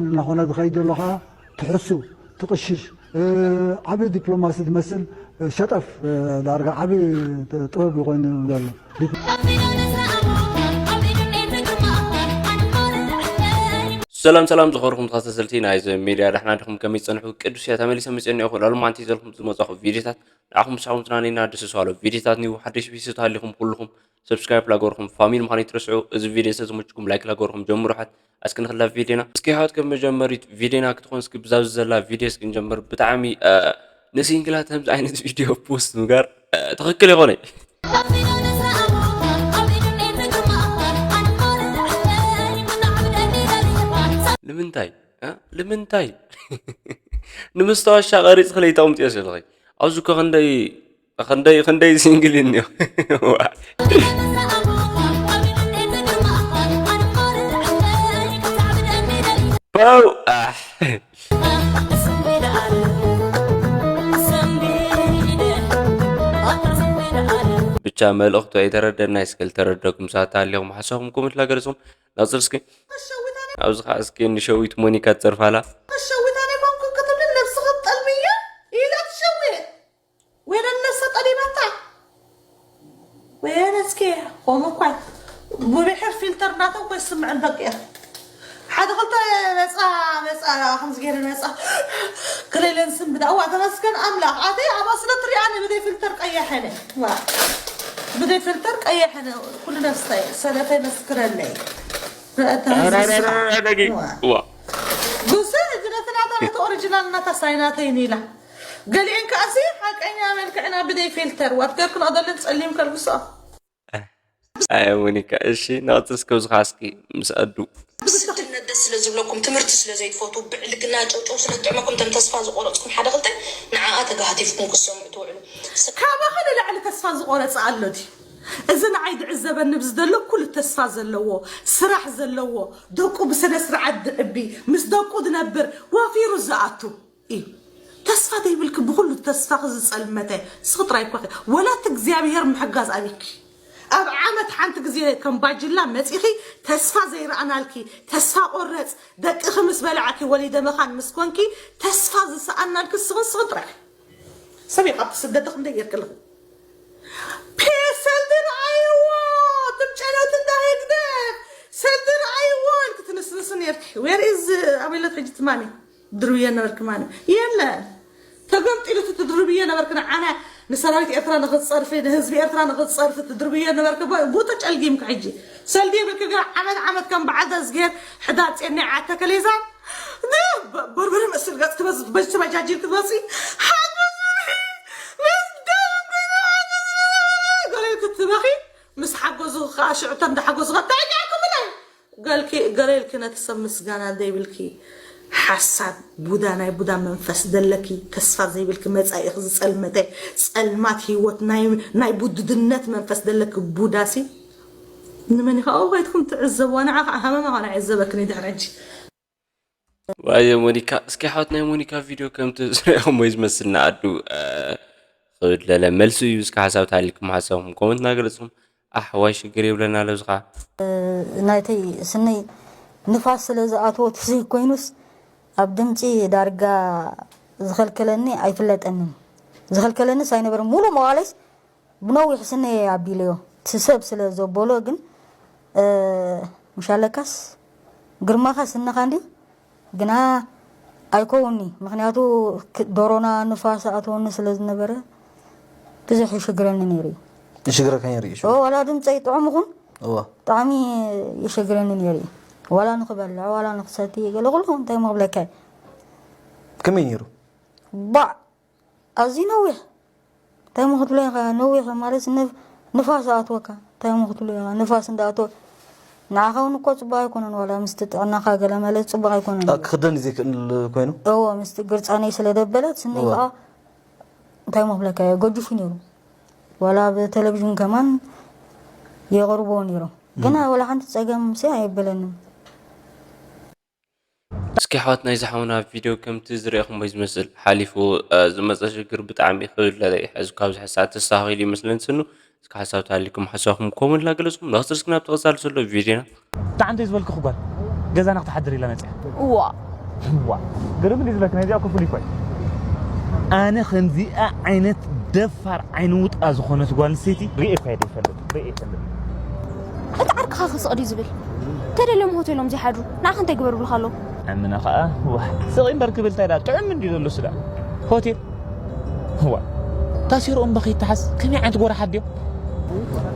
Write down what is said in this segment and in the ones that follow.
እናኾነ ዝኸይድ ዘሎ ከዓ ትሕሱ፣ ትቕሽሽ፣ እ፣ ዓቢ ዲፕሎማሲ ዝመስል፣ እ፣ ሸጠፍ፣ እ፣ ዳርጋ ዓቢ ጥ-፣ ጥበብ እዩ ኮይኑ ዘሎ። ሰላም ሰላም ዝኸበርኩም ተኸታተልቲ ናይዚ ሚድያ፣ ደሕና ዲኹም? ከመይ ጸንሑ? ቅዱስ እያ ተመሊሰ መጽኤ እኒኦ። ሎማዓንቲ ዘልኩም ዝመጻኹ ቪድዮታት ንዓኹም ምሳኹም ዝናነይና ደስ ዝባሎ ቪድዮታት ኒው ሓደሽ ቪድዮ ተሃሊኹም ኩልኹም ሰብስክራይብ ላገርኩም ፋሚሊ ምዃን ይትረስዑ። እዚ ቪድዮ ስለ ዝመችኩም ላይክ ላገርኩም ጀምሩ። ሓት እስኪ ንኽላ ቪድዮና እስኪ ሓት ከም መጀመሪት ቪድዮና ክትኾን እስኪ ብዛብዚ ዘላ ቪድዮ እስኪ ንጀምር። ብጣዕሚ እ፣ ንሲንግላት ከምዚ ዓይነት ቪድዮ ፖስት ምግባር እ፣ ትኽክል ይኾነ። ንምንታይ እ፣ ንምንታይ ንምስታወሻ ቀሪጽ ክለይ ተቕምጥዮ ዘለኸይ ኣብዚ እኮ ክንደይ ክንደይ ክንደይ ሲንግል እኒኦ። ዋው፣ ኣሕ። ብቻ መልእኽቱ ኣይተረደናይ፣ እስከ ልተረደኩም ሰባት ተሃሊኹም ሓሳብኩም ኮመንት ላገለጽኩም ናጽር እስኪ ኣብዚ ኸዓ እስኪ ንሸዊት ሞኒካ ትጸርፋላ። ሸዊት ኣነ ኮንኩ ክትብል ነብስኺ ትጠልምያ ኢላ ትሸውየ ወይለ ነብሰ ጠሊባታ ወይለ እስኪ ኾም እኳ ብብሕር ፊልተር ናተው ኮይ ስምዕን በቂያ ሓደ ክልተ መፃ መፃ ከምዚ ገይረ መፃ ክለይለን ስም ብዳ እዋ ተመስገን ኣምላኽ ኣተይ ኣብ ኣስለ ትሪኣኒ ብደይ ፊልተር ቀያሐነ ዋ ብደይ ፊልተር ቀያሐነ ኩሉ ነብሰይ ሰለፈይ መስክረለይ ረረረረረጊ ዋ ብዙ እጅነትናታ ነቲ ኦሪጂናል ናታ ሳይናተይን ኢላ ገሊኤን ከኣሲ ሓቀኛ መልክዕና ብደይ ፊልተር ዋት ገርክን ኣደልን ጸሊም ከልብሶ ኣየ ሞኒካ እሺ ናቅጽል እስከ ብዝኻ እስኪ ምስ ኣዱ ስድነት ደስ ስለ ዝብለኩም ትምህርቲ ስለ ዘይትፈትዉ ብዕልግና ጨውጨው ስለ ዝጥዕመኩም ተም ተስፋ ዝቆረፅኩም ሓደ ክልተ ንዓኣ ተጋሃቲፍኩም ክሰምዑ ትውዕሉ ካባኸ ንላዕሊ ተስፋ ዝቆረፀ ኣሎ ድዩ እዚ ንዓይ ዝዕዘበኒ ብዝደሎ ኩሉ ተስፋ ዘለዎ ስራሕ ዘለዎ ደቁ ብስነ ስርዓት ዝዕቢ ምስ ደቁ ዝነብር ወፊሩ ዝኣቱ እዩ ተስፋ ዘይብልኪ ብኩሉ ተስፋኺ ዝፀልመተ ስኺ ጥራይ እኳ ወላ እቲ እግዚኣብሄር ምሕጋዝ ኣብኪ ኣብ ዓመት ሓንቲ ግዜ ከም ባጅላ መፂኺ ተስፋ ዘይረኣናልኪ ተስፋ ቆረፅ ደቅኺ ምስ በላዕኪ ወሊደ መኻን ምስ ኮንኪ ተስፋ ዝሰኣናልኪ ስኽን ስኽን ጥራሕ ሰብ ካብ ስደት ክንደይ ጌርክልኺ ፔስ ሰልዲ ረኣይዎ ትም ጨነት እንዳ ህግደፍ ሰልዲ ረኣይዎ ኢልኪ ትንስንስ ኔርኪ where is ኣበይለት ሕጂ ትማኒ ድርብዮ ነበርኪ ማኒ የለን ተገምጢሉ እቲ ትድርብዮ ነበርኪ ንዓና ንሰራዊት ኤርትራ ንክትፀርፊ ንህዝቢ ኤርትራ ንክትፀርፊ ትድርብዮ ነበርኪ ጉቶ ጨልጊምኪ ሕጂ ሰልዲ ይብልኪ ግን ዓመት ዓመት ከም በዓል ተዝጌር ሕዳር ጼናይ ዓተ ከሌዛ በርበረ መስል ገፅ ክበዝት በጅ ተበጃጅል ክትመፂ ሓጎዝብሒ ምስ ደም ገለ ክትበኺ ምስ ሓጎዙ ከዓ ሽዑ ተም ዳሓጎዙ ከዓ ታይካኩምለ ገልኪ ገለ ኢልኪ ነቲ ሰብ ምስጋና ዘይብልኪ ሓሳድ ቡዳ ናይ ቡዳ መንፈስ ዘለኪ ተስፋ ዘይብልኪ መፃኢኺ ዝፀልመተ ፀልማት ሂወት ናይ ቡድድነት መንፈስ ዘለኪ ቡዳ ሲ ንመን ኢኻ ኣብኡ ከይድኩም ትዕዘብዋ ንዓ ከዓ ሃመማ ኾነ ዕዘበክኒ ድሕሪ ሕጂ ዋየ ሞኒካ እስኪ ሓወት ናይ ሞኒካ ቪድዮ ከምቲ ዝሪኦም ወይ ዝመስል ንኣዱ ክብድ ለለ መልሱ እዩ እስኪ ሓሳብ ታሊኩም ሓሳብኩም ኮመንት ናገለፅኩም ኣሕ ዋይ ሽግር የብለና ለብዝኻ ናይተይ ስነይ ንፋስ ስለ ዝኣትዎ ትዘይኮይኑስ ኣብ ድምፂ ዳርጋ ዝኸልከለኒ ኣይፍለጠንን ዝኸልከለንስ ኣይነበረ ሙሉ መዋለይስ ብነዊሕ ስነየ ኣቢለዮ እቲ ሰብ ስለ ዘበሎ ግን ምሻለካስ ግርማኻ ስንኻ እንዲ ግና ኣይከውኒ ምክንያቱ ዶሮና ንፋስ ኣተወኒ ስለ ዝነበረ ብዙሕ ይሽግረኒ ነይሩ እዩ ይሽግረካ ነይሩ እዩ ዋላ ድምፀይ ጥዑም ይኹን እዋ ብጣዕሚ ይሸግረኒ ነይሩ እዩ ዋላ ንክበልዕ ዋላ ንክሰቲ ገለ ኩሉ እንታይ መብለካ ከመይ ነይሩ ባዕ ኣዝዩ ነዊሕ እንታይ ሞ ክትብሎ ኢኻ ነዊሕ ማለት ንፋስ ኣትወካ እንታይ ሞ ክትብሎ ኢኻ ንፋስ እንዳኣትወ ንዓኻ እውን እኮ ፅቡቅ ኣይኮነን ዋላ ምስቲ ጥዕናኻ ገለ ማለት ፅቡቅ ኣይኮነን ክክደን ዘይክእል ኮይኑ እዎ ምስቲ ግርፃነይ ስለ ደበለት ስኒ ከዓ እንታይ ሞ ክብለካ እየ ገጁፍ ነይሩ ዋላ ብቴሌቪዥን ከማን የቕርብዎ ነይሮም ግን ወላ ሓንቲ ፀገም ሲ ኣየበለንም እስኪ ኣሕዋት ናይዚ ሓውና ቪድዮ ከምቲ ዝረእኹሞ እዩ ዝመስል ሓሊፉ ዝመፀ ሽግር ብጣዕሚ ክብድ ለለ እዩ ሕዚ ካብዚ ሕሳብ ተስተኻኺሉ ይመስለኒ ስኑ እስኪ ሓሳብ ተሃሊኩም ሓሳብኩም ኮመንት ላገለፅኩም ንክፅል እስኪ ናብ ተቐፃሊ ዘሎ ቪድዮና ብጣዕሚ እንታይ ዝበልክኹ ጓል ገዛና ክትሓድር ኢላ መፅያ። እዋ። እዋ። ግርም እንዲ ዝለክ ነዚኣ ክፉል ይኮይ። ኣነ ከምዚኣ ዓይነት ደፋር ዓይኒ ውጣ ዝኾነት ጓል ኣንስተይቲ ርእየ እኳ እየ ዘይፈልጥ። ርእየ ይፈልጥ። እቲ ዓርክኻ ክስቕ ድዩ ዝብል? ተደልዮም ሆቴሎም ዘይሓድሩ ንዓኻ እንታይ ግበር ብልካ ኣለዉ? ኣምና ኸዓ፣ ዋ፣ ስቕ እምበር ክብል እንታይ ደኣ ጥዑም እንዲ ዘሎ ስዳ። ሆቴል? ዋ፣ ታሲሮም በኸይተሓዝ ከመይ ዓይነት ጎራሓት ድዮም?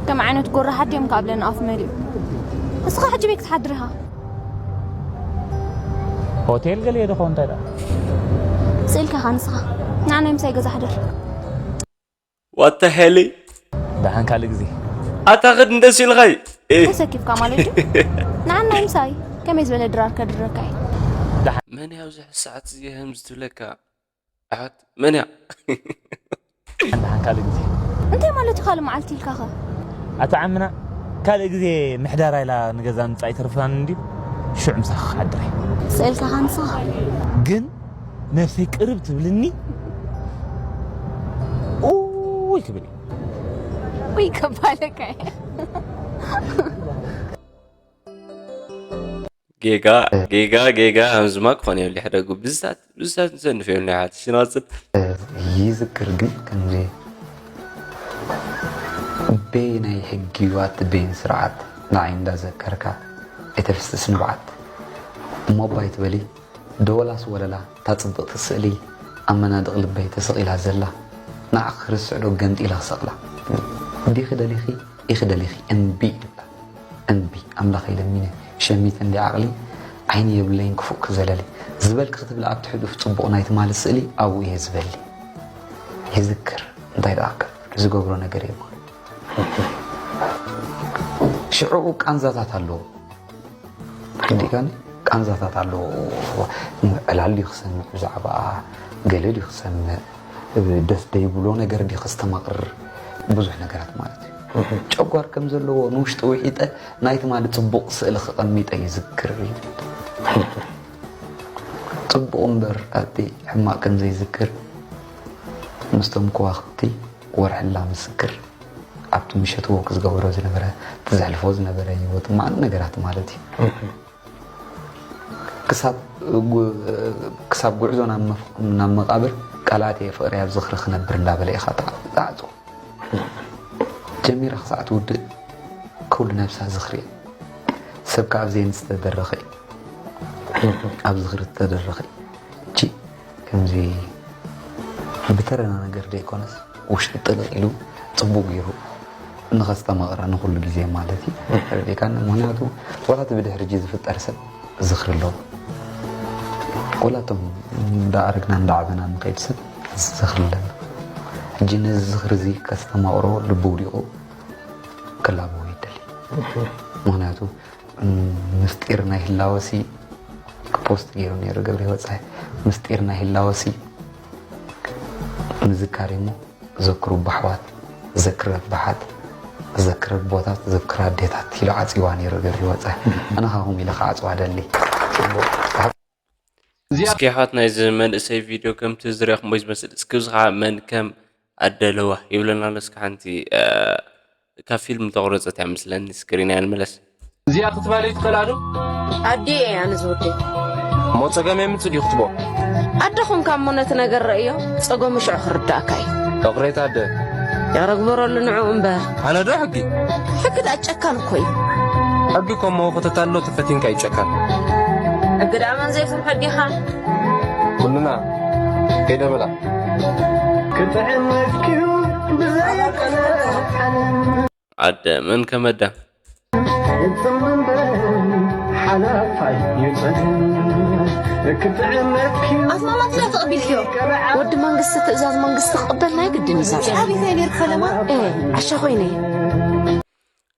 ከም ዓይነት ጎራሓት ድዮም ካብ ለን ኣፍ መሊኡ። እስኻ ሕጂ ቤት ክትሓድር ኢኻ። ሆቴል ገለ የደኾ እንታይ ደኣ? ስእልካ ኢኻ ንስኻ። ንዓና ምሳይ ገዛ ሕደር። ዋታ ሄሊ ደሓን ካልእ ግዜ። ኣታ ክድ እንደስ ኢልኻይ። ተሰኪፍካ ማለት ድዩ? ንዓና ምሳይ ከመይ ዝበለ ድራር ከድረካ እዩ። መን ያው ዝሕ ሰዓት እዚ ህም ዝትብለካ ኣት መን ያ? ደሓን ካልእ ግዜ። እንታይ ማለት እዩ ካልእ መዓልቲ ኢልካኸ? ኣታ ዓምና ካልእ ግዜ ምሕዳራ ኢላ ንገዛ ምጻእ ኣይተርፋን እንድዩ። ሽዑ ምሳኻ ክሓድር እየ። ስእልካ ካንስኻ። ግን ነብሰይ ቅርብ ትብልኒ ኡይ ክብል እየ። ወይ ከባለካ እየ። ጌጋ ጌጋ ጌጋ። ከምዝማ ክኾን የብሉ። ሕደጉ ብዝታት ብዝታት ንሰንፍ የብሉ። ሓት ሽናፅል ይዝክር ግን ከምዚ በየናይ ሕጊ ዋት በየን ስርዓት ንዓይ እንዳዘከርካ ኣይተፍስስ ንብዓት እሞ እባ ኣይትበሊ። ደወላስ ወለላ እታ ጽብቕቲ ስእሊ ኣብ መናድቕ ልበይ ተሰቒላ ዘላ ንዓኺ ክርስዕ ዶ ገንጢለ ክሰቕላ? እንዲኺ ደሊኺ ኢኺ ደሊኺ እምቢ ይብላ። እምቢ ኣምላኸይ ለሚነ ሸሚተ እንዲ ዓቕሊ ዓይኒ የብለይን ክፉእ ክዘለሊ ዝበልኪ ክትብል ኣብቲ ሕሉፍ ጽቡቕ ናይ ትማሊ ስእሊ ኣብኡ እየ ዝበሊ። ይዝክር እንታይ ደኣ ዝገብሮ ነገር የብሉ። ሽዕኡ ቃንዛታት ኣለዎ። ርዲእካኒ ቃንዛታት ኣለዎ። ዕላል ድዩ ክሰምዕ ብዛዕባኣ ገለ ድዩ ክሰምዕ ደስ ደይብሎ ነገር ድዩ ከስተማቕር ብዙሕ ነገራት ማለት እዩ። ጨጓር ከም ዘለዎ ንውሽጢ ውሒጠ ናይ ትማሊ ጽቡቕ ስእሊ ክቐሚጠ ይዝክር እዩ። ጽቡቕ እምበር ኣብቲ ሕማቕ ከም ዘይዝክር ምስቶም ከዋኽብቲ ወርሕላ ምስክር ኣብቲ ምሸት ወክ ዝገበሮ ዝነበረ እቲ ዘሕልፎ ዝነበረ ህይወት ማን ነገራት ማለት እዩ። ክሳብ ጉ- ክሳብ ጉዕዞ ናብ መፍ- ናብ መቃብር ቃላት እየ ፍቅሪ ኣብ ዝኽሪ ክነብር እንዳበለ ኢኻ ተዓ- ተዓጽዎ። ጀሚራ ክሳዕ ትውድእ ኩሉ ነብሳ ዝኽሪ እያ። ሰብ ከዓ ኣብ ዘይን ዝተደረኸ እዩ። ኣብ ዝኽሪ ዝተደረኸ እዩ። እቺ ከምዚ ብተረና ነገር ዘይኮነስ ውሽጢ ጥልቕ ኢሉ ጽቡቕ ገይሩ ንኸስተማቕራ ንኹሉ ግዜ ማለት እዩ። ተረዲእካኒ? ምኽንያቱ ዋላ እቲ ብድሕሪ ሕጂ ዝፍጠር ሰብ ዝኽሪ ኣለዎ። ዋላ እቶም እንዳኣረግና እንዳዓበና ንኸይድ ሰብ ዝኽሪ ኣለና። ሕጂ ነዚ ዝኽሪ እዚ ከስተማቕሮ ልቡ ውዲቑ ክላበዎ ይደሊ። ምኽንያቱ ምስጢር ናይ ህላወሲ ፖስት ገይሩ ነይሩ ገብረ ወፃኢ ምስጢር ናይ ህላወሲ ምዝካር እሞ ዘክሩ ባሕዋት ዘክረ ባሓት ዘክረ ቦታት ዘክረ ኣዴታት ኢሉ ዓፂዋ ነይሩ ገብረ ወፃኢ ኣነ ካኹም ኢለ ክዓፅዋ ደሊ እስኪ ኣሕዋት ናይዚ መንእሰይ ቪድዮ ከምቲ ዝረኹሞ ዝመስል እስኪ እዚ ከዓ መን ከም ኣደለዋ ይብለና ኣሎ እስኪ ሓንቲ ካብ ፊልም ተቆረፀት እያ መስለኒ ስክሪን እያ ንመለስ እዚኣ ክትባለይ ትኽእላ ዶ? ኣዲኤ እያ ንዝውዲ እሞ ጸገም የምጽእ ድዩ ክትቦ? ኣደ ኹንካ እሞ ነቲ ነገር ረእዮ ጸገሙ ሽዑ ክርዳእካ እዩ ይቕሬታ ኣደ ይቕረ ግበረሉ ንዕኡ እምበር ኣነ ዶ ሕጊ? ሕጊ ደኣ ጨካን እኮ እዩ ሕጊ እኮ እሞ ከተታሎ ተፈቲንካ እዩ ጨካን ሕጊ ደኣ መን ዘይፍርሖ ዲኻ ኩልና ከይደ በላ ኣደ መን ከመዳ ኣፍ ማማትና ተቐቢልክዮ ወዲ መንግስቲ ትእዛዝ መንግስቲ ክቕበል ናይ ግድን እዩ ዛዛ ሓቢተ ነር ፈለማ ዓሻ ኮይነ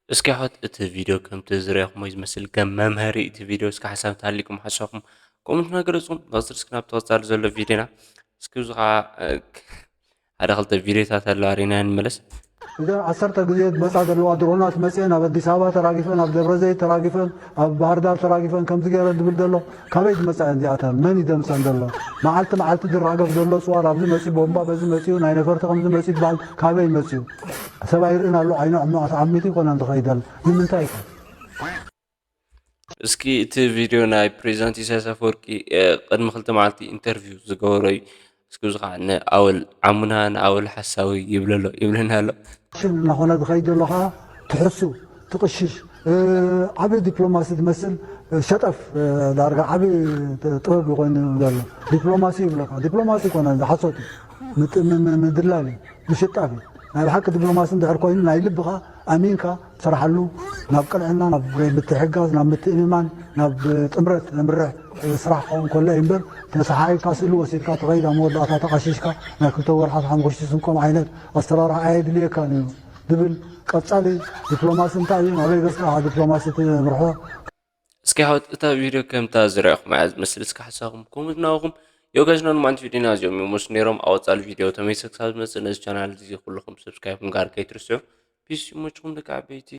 እስኪ ኣሕዋት እቲ ቪድዮ ከምቲ ዝረኹሞ ዝመስል ከም መምሃሪ እቲ ቪድዮ እስኪ ሓሳብ ተሃሊኩም ሓሳብኩም ኮመንት ናገለፅኩም ብቅፅል እስኪ ናብ ተቐፃሊ ዘሎ ቪድዮና እስኪ እዚ ከዓ ሓደ ክልተ ቪድዮታት ኣለዋ ሪና ንመለስ እዘን ዓሰርተ ግዜ ዝመፃ ዘለዋ ድሮናት መፅአን ኣብ ኣዲስ ኣበባ ተራጊፈን ኣብ ደብረ ዘይት ተራጊፈን ኣብ ባህር ዳር ተራጊፈን ከምዚ ገይረን ዝብል ዘሎ ካበይ ዝመፃ እየን እዚኣተን መን እዩ ዘምፀን ዘሎ መዓልቲ መዓልቲ ዝራገፍ ዘሎ ፅዋር ኣብዚ መፂኡ ቦምባ በዚ መፂኡ ናይ ነፈርቲ ከምዚ መፂኡ ዝበሃል ካበይ መፂኡ ሰብ ኣይርእን ኣሎ ዓይኑ ዕማቕ ተዓሚቱ ይኮነን ዝኸይደል ንምንታይ ይኮን እስኪ እቲ ቪድዮ ናይ ፕሬዚዳንት ኢሳያስ ኣፈወርቂ ቅድሚ ክልተ መዓልቲ ኢንተርቪው ዝገበሮ እዩ። እስኪ እዚ ከዓ ንኣወል ዓሙና ንኣወል ሓሳዊ ይብለሎ ይብለና ኣሎ። ሽም እናኾነ ዝኸይድ ዘሎ ከዓ ትሕሱ ትቕሽሽ ዓብዪ ዲፕሎማሲ ዝመስል ሸጠፍ ዳርጋ ዓብዪ ጥበብ ኮይኑ ዘሎ ዲፕሎማሲ ይብለካ። ዲፕሎማሲ ይኮነ ዝሓሶት ምድላል እዩ፣ ምሽጣፍ እዩ። ናይ ብሓቂ ዲፕሎማሲ እንድሕር ኮይኑ ናይ ልብኻ ኣሚንካ ትሰርሓሉ ናብ ቅንዕና፣ ናብ ምትሕጋዝ፣ ናብ ምትእምማን፣ ናብ ጥምረት ዘምርሕ ስራሕ ክኸውን ከሎ እዩ እምበር ተሰሓሒብካ ስእሊ ወሲድካ ተኸይድ ኣብ መወዳእታ ተቓሺሽካ ናይ ክልተ ወርሓት ሓሙኽሽቲ ስንቆም ዓይነት ኣሰራርሓ ኣየድልየካ እዩ ዝብል ቀጻሊ ዲፕሎማሲ እንታይ እዩ? ናበይ ገጽካ ዲፕሎማሲ ትምርሖ? እስኪ ሓወት እታ ቪድዮ ከምታ ዝረኣኹም እያ ዝመስል። እስኪ ሓሳኹም ኮመንት ናኹም የወጋጅና ንማንቲ ቪድዮና እዚኦም ይመስሉ ነይሮም። ኣወጻሉ ቪድዮ ተመይሰ ክሳብ ዝመጽእ ነዚ ቻናል እዚ ኩልኹም ሰብስክራይብ ምግባር ከይትርስዑ። ፒስ ይመችኹም ደቂ ዓበይቲ።